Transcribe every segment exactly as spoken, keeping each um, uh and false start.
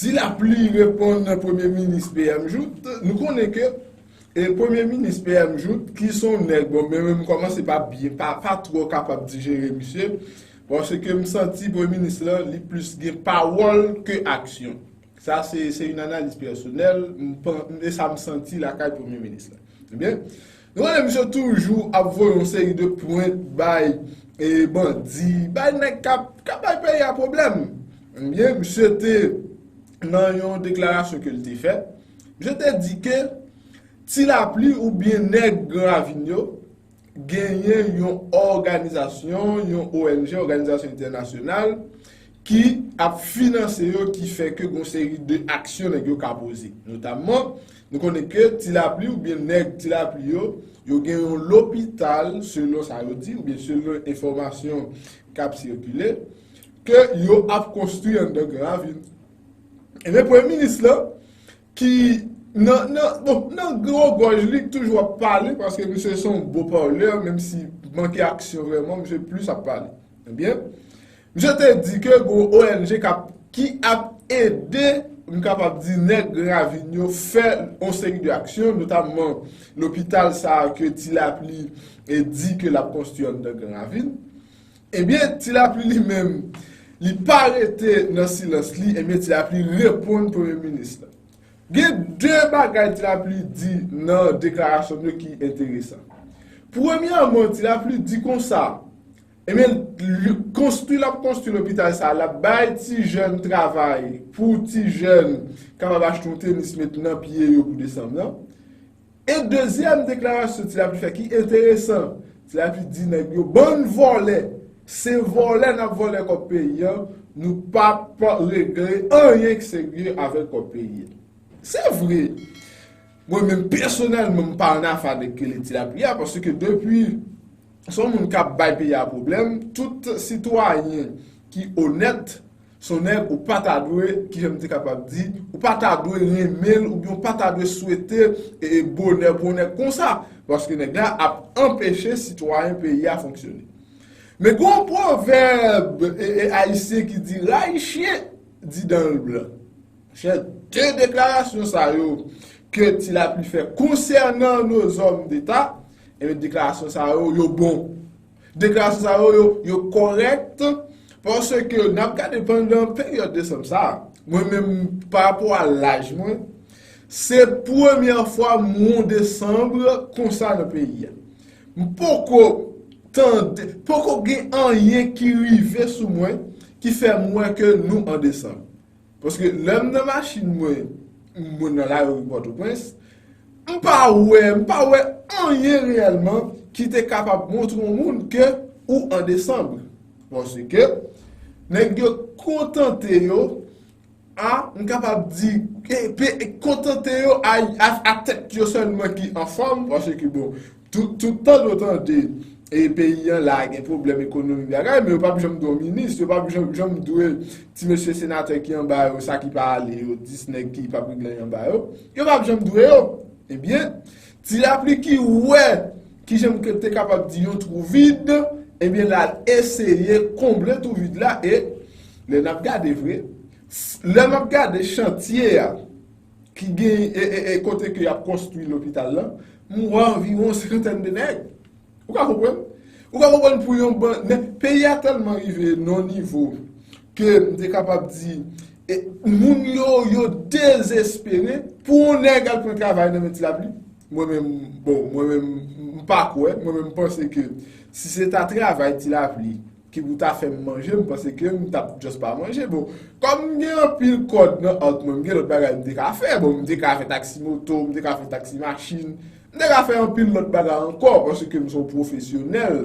Ti Lapli reponn Premye Minis P M Jouthe. Nou konnen ke e Premye Minis P M Jouthe, ki se yon nèg, bon, mwen menm m kòmanse pa byen, pa, pa twò kapab dijere misye, paske m santi Premye Minis lan, li plis gen pawòl ke aksyon. Sa se, se yon analiz pèsonèl, m pan-, e sa m santi lakay Premye Minis la. Ebyen, nou konnen misye toujou ap voye yon seri de pwent bay e bandi, bay nèg k ap, k ap bay peyi a pwoblèm. Ebyen, misye te nan yon deklarasyon ke l te fè, misye te di ke Ti Lapli oubyen nèg Gran Ravin yo genyen yon òganizasyon, yon O N G, òganizasyon entènasyonal, ki ap finanse yo, ki fè ke gon seri de aksyon nèg yo ka poze. Notamman, nou konnen ke Ti Lapli oubyen nèg Ti Lapli yo, yo gen yon lopital, selon sa yo di, oubyen selon enfòmasyon k ap sikile, ke yo ap konstwi anndan Gran Ravin. Ebyen, Premye Minis lan, ki nan, nan, bon, nan gwo gòj li, k toujou ap pale, paske misye se yon bon palè, menm si manke aksyon vrèman, misye plis ap pale. Ebyen, misye te di ke gon O N G k ap, ki ap ede, m kapab di, nèg Gran Ravin yo fè yon seri de aksyon, notamman lopital sa a ke Ti Lapli e di ke l ap konstwi anndan Gran Ravin. Ebyen, Ti Lapli li menm, li pa rete nan silans li, ebyen, Ti Lapli reponn Premye Minis la. Gen de bagay Ti Lapli di nan deklarasyon yo ki enteresan. Premyèman, Ti Lapli di konsa, ebyen, l konstwi, l ap konstwi lopital sa, l ap bay ti jèn travay pou ti jèn kapab achte yon tenis met nan pye yo pou desanm nan. E dezyèm deklarasyon Ti Lapli fè ki enteresan, Ti Lapli di nèg yo, bann vòlè, se vòlè n ap vòlè kòb peyi a, nou p ap regle anyen k serye avèk kòb peyi a. Se vre, mwen menm pèsonèlman, m pa ann afe a nèg ki rele Ti Lapli a, paske depi se yon moun k ap bay peyi a pwoblèm, tout sitwayen ki onèt, se yon nèg ou pa ta dwe, kijan m te kapab di, ou pa ta dwe renmen l, oubyen ou pa ta dwe swete e, e bonè pou yon nèg konsa, paske nèg la ap anpeche sitwayen peyi a fonksyone. Men gen yon pwovèb e, e, ayisyen ki di, rayi chyen, di dan l blan. Chè, de deklarasyon sa yo ke Ti Lapli fè konsènan nos hommes d'État, ebyen, deklarasyon sa yo, yo bon. Deklarasyon sa yo, yo, yo kòrèk, paske n ap gade pandan peryòd desanm sa a, mwen menm, pa rapò a laj mwen, se premyè fwa m wè yon desanm konsa nan peyi a. M poko tande, poko gen anyen ki rive sou mwen ki fè m wè ke nou an desanm. Paske lè m nan machin mwen, mwen nan lari Pòtoprens, m pa wè, m pa wè anyen reyèlman ki te kapab montre yon moun ke ou an desanm. Paske nèg yo kontante yo a, m kapab di, e, pe, e, kontante yo a, a, a tèt yo sèlman ki anfòm, paske bon, tout, tout tan nou tande e peyi an la gen pwoblèm ekonomi bagay, men yo p ap janm dwe yon minis, yo p ap janm, janm dwe ti mesye senatè ki anba yo, sa ki pa ale yo, dis nèg ki p ap regle anyen anba yo, yo p ap janm dwe yo. Ebyen, Ti Lapli ki wè kijan m te kapab di yon twou vid, ebyen, l al eseye konble twou vid la, e lè n ap gade vre, lè m ap gade chantye a, ki gen, e, e, e kote ke y ap konstwi lopital lan, m wè anviwon senkantèn de nèg. Ou ka konprann? Ou ka konprann pou yon bann, men peyi a tèlman rive nan yon nivo ke m te kapab di, e, moun yo, yo dezespere pou yon nèg al pran travay nan men Ti Lapli. Mwen menm, bon, mwen menm, m pa kwè, mwen menm m panse ke si se ta travay Ti Lapli ki pou ta fè m manje, m panse ke m t ap just pa manje. Bon, kòm m gen anpil kòd nan art mwen, m gen lòt bagay m te ka fè. Bon, m te ka fè taksi moto, m te ka fè taksi machin, m te ka fè anpil lòt bagay ankò, paske m se yon pwofesyonèl.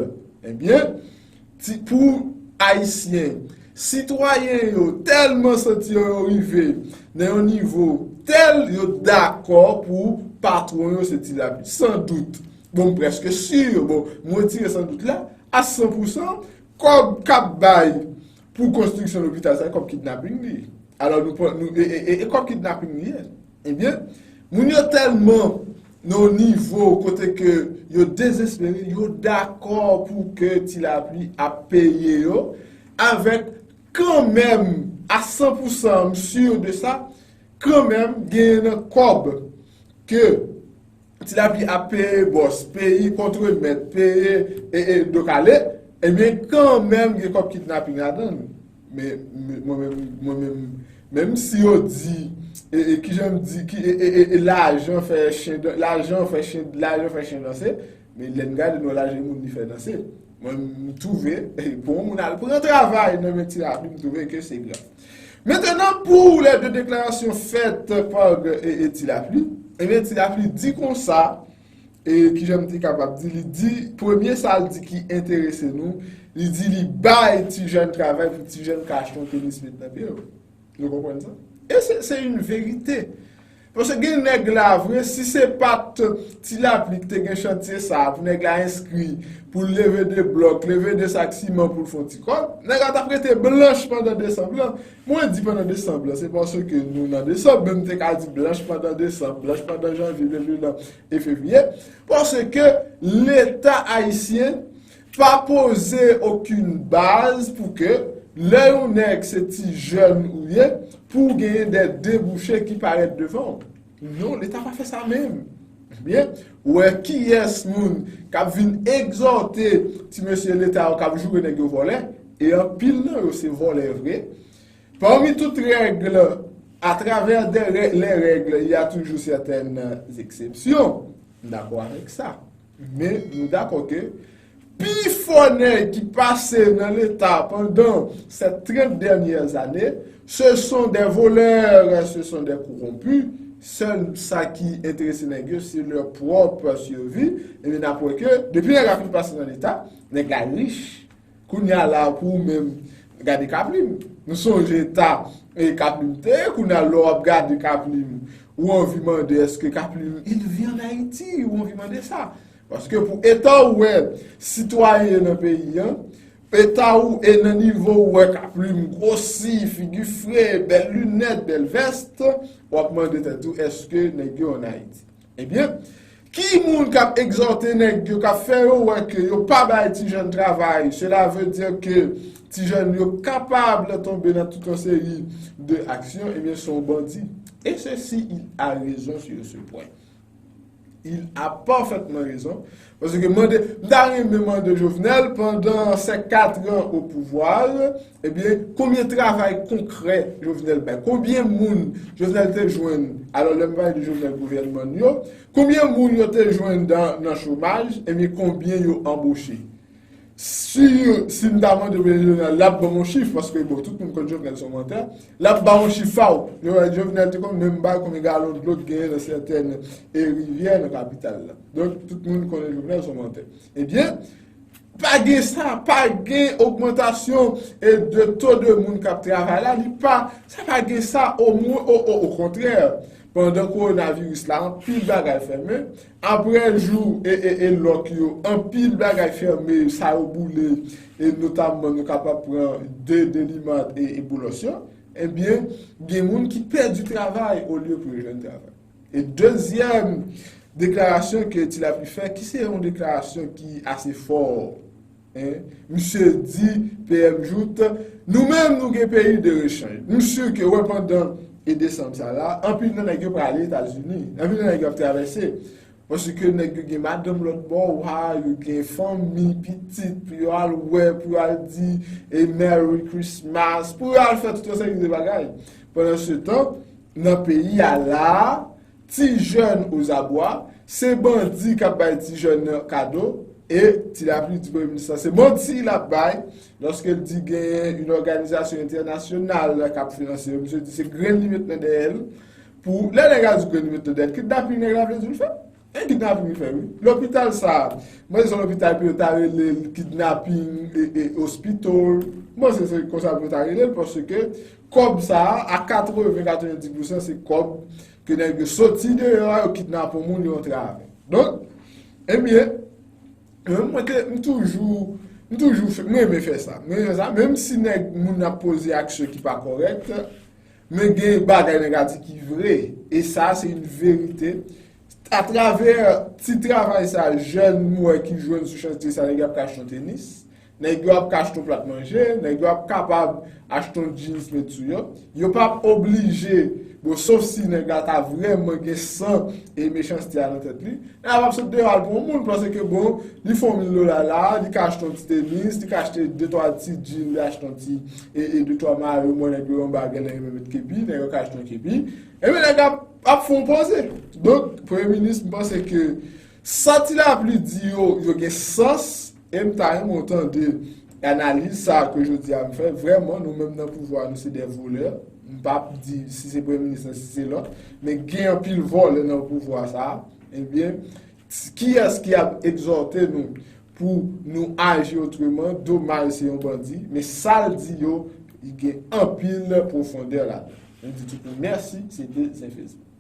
Ebyen, ti, pou Ayisyen, sitwayen yo tèlman santi yo, yo rive nan yon nivo tèl, yo dakò pou patwon yo se Ti Lapli. San dout. Bon, m prèske si, bon, m retire san dout la, a san pou san, kòb k ap bay pou konstriksyon lopital sa, kòb kidnaping li ye. Alò, nou pran, nou, e, e, e, e kòb kidnaping li ye. Ebyen, moun yo tèlman nan yon nivo kote ke yo dezespere, yo dakò pou ke Ti Lapli ap peye yo avèk kanmenm A san pou san, m si de sa, kanmenm, genyen nan kòb ke Ti Lapli ap peye bòs, peye kontremèt, peye e, e, do kale, ebyen, kanmenm, gen kòb kidnaping ladan l. Men, men, mwen menm, mwen menm, menm si yo di, e, e, kijan m di, ki, e, e, e, e lajan fè chen, dan- lajan fè chen, lajan fè chen danse, men lè n gade nou lajan moun li fè danse. Mwen, m twouve, pou yon moun al pran travay nan men Ti Lapli, m twouve ke se grav. Mentnan, pou lè de deklarasyon fèt pa e, e Ti Lapli, ebyen, Ti Lapli di konsa, e kijan m te kapab di, li di, premye sa l di ki enterese nou, li di li bay ti jèn travay pou ti jèn ka achte yon tenis met nan pye yo. Nou konprann sa? E se, se yon verite. Paske gen nèg la vre, si se pa t Ti Lapli ki te gen chantye sa a, pou nèg la enskri, pou l leve de blòk, leve de sak siman pou l fè yon ti kòb, nèg la t ap rete blanch pandan desanm lan. Mwen di pandan desanm lan, se paske nou nan desanm, men m te ka di blanch pandan desanm, blanch pandan janvye, fevriye, e fevriye, paske Leta ayisyen pa poze okenn baz pou ke lè yon nèg se ti jèn ou ye, pou w genyen de debouche ki parèt devan w. Non, Leta pa fè sa menm. Ebyen, ou wè kiyès moun k ap vin egzòte ti mesye Leta yo k ap joure nèg yo vòlè, e anpil nan yo se vòlè vre. Parmi toutes règles, à travers des rè- les règles, il y a toujours certaines exceptions. M dakò avèk sa. Men nou dakò ke pifò nèg ki pase nan Leta pandan ces trente dernières années, ce sont des voleurs, ce sont des corrompus. Sèl sa ki enterese nèg yo, se lè pwòp sivi. Ebyen, n ap wè ke depi nèg la fin pase nan Leta, nèg la rich. Kounye a la, pou ou menm, gade Kaplim. Nou sonje eta e Kaplim te ye, kounye a lè w ap gade Kaplim, ou anvi mande èske Kaplim, il vit en Haïti, ou anvi mande sa. Paske pou eta ou wè sitwayen nan peyi an, eta ou e nan nivo ou wè Kaplim gwosi, figi fre, bèl linèt, bèl vès, w ap mande tèt ou èske nèg yo ann Ayiti. Ebyen, ki moun k ap egzòte nèg yo, k ap fè yo wè ke yo pa bay ti jèn travay, cela veut dire que ti jèn yo kapab tonbe nan tout yon seri de aksyon, ebyen, se yon bandi. Et ceci, il a raison sur ce point. Il a parfaitement raison. Paske mande, m ta renmen mande Jovenel, pandan ses quatre ans au pouvoir, ebyen, konbyen travay konkrè Jovenel bay? Konbyen moun Jovenel te jwenn? Alò, lè m pale de Jovenel, gouvènman n yo, konbyen moun yo te jwenn dan, nan chomaj? Ebyen, konbyen yo anboche? Si, si m ta mande Jovenel, l ap ban m yon chif, paske, bon, tout moun konn Jovenel se yon mantè, l ap ba w yon chif faw. Jovenel, Jovenel te konn menm bay konbyen galon dlo ki genyen nan sètèn, e, rivyè nan kapital la. Donk, tout moun konnen Jovenel se yon mantè. Ebyen, pa gen sa, pa gen ogmantasyon, e, de to de moun k ap travay la, li pa, sa pa gen sa, omwen, o, o, okontrè, pandan kowonaviris la, anpil bagay fèmen, apre jou e, e, e lòk yo, anpil bagay fèmen, sa yo boule, e notamman nou kapab pran de, Delimat e, e Boulos yo, ebyen, gen moun ki pèdi travay olye pou yo jwenn travay. E dezyèm deklarasyon ke Ti Lapli fè, ki se yon deklarasyon ki ase fò, en, misye di, P M Jouthe, nou menm nou gen peyi de rechanj. M si ke, wè, pandan e desanm sa la, anpil nan nèg yo prale Etazini, anpil nan nèg yo ap travèse. Paske nèg yo gen madanm lòt bò a, yo gen fanmi, pitit, pou yo al wè, pou yo al di, e Merry Christmas, pou yo al fè tout yon seri de bagay. Pandan se tan, nan peyi a la, ti jèn ozabwa, se bandi k ap bay ti jèn nan kado, e Ti Lapli di premye minis la se manti l ap bay, lòske l di genyen yon òganizasyon entènasyonal k ap finanse yo. Misye di se grenn li met nan dèyè l. Pou, lè nèg la di grenn li met nan dèyè l, kidnaping nèg la vle di l fè. E kidnaping li fè, wi. Lopital sa a, mwen se lopital pou yo ta rele l kidnaping e, e hospital. Mwen se, se konsa pou yo ta rele l, paske kòb sa a, a katreven, katrevendiz pousan, se kòb ke nèg yo soti deyò a, yo kidnape yon moun, yo antre avè l. Donk, ebyen, mwen, mwen te, m toujou, m toujou fè, m renmen fè sa. M renmen fè sa, menm si nèg, moun ap poze aksyon ki pa kòrèk, men gen bagay nèg la di ki vre. E sa, se yon verite. Atravè ti travay sa, jèn m wè ki jwenn sou chantye sa, nèg yo ap ka achte yon tenis. Nèg yo ap ka achte yon plat manje, nèg yo ap kapab achte yon jeans met sou yo. Yo p ap oblije, bon, sof si nèg la ta vrèman gen san e mechanste a nan tèt li. Nèg la p ap sot deyò al pran yon moun, paske, bon, li fè yon mil dola la, li ka achte yon ti tenis, li ka achte de twa ti jeans, li achte yon ti, e, e de twa mayo, mwen nèg yo yon bagay, nèg yo met kepi, nèg yo ka achte yon kepi. Ebyen, nèg ap, ap fè yon poze. Donk, premye minis, m panse ke sa Ti Lapli di yo, yo gen sans, e m ta renmen w tande analiz sa ke jodi a m fè. Vrèman, nou menm nan pouvwa, nou se de volè. M p ap di si se premye minis lan, si se lòt, men gen anpil vòlè nan pouvwa sa a. Ebyen, kiyès ki ap egzòte nou pou nou aji otreman? Domaj se yon bandi, men sa l di yo, li gen anpil pwofondè ladan. M di tout moun mèsi, se te Zen Facebook.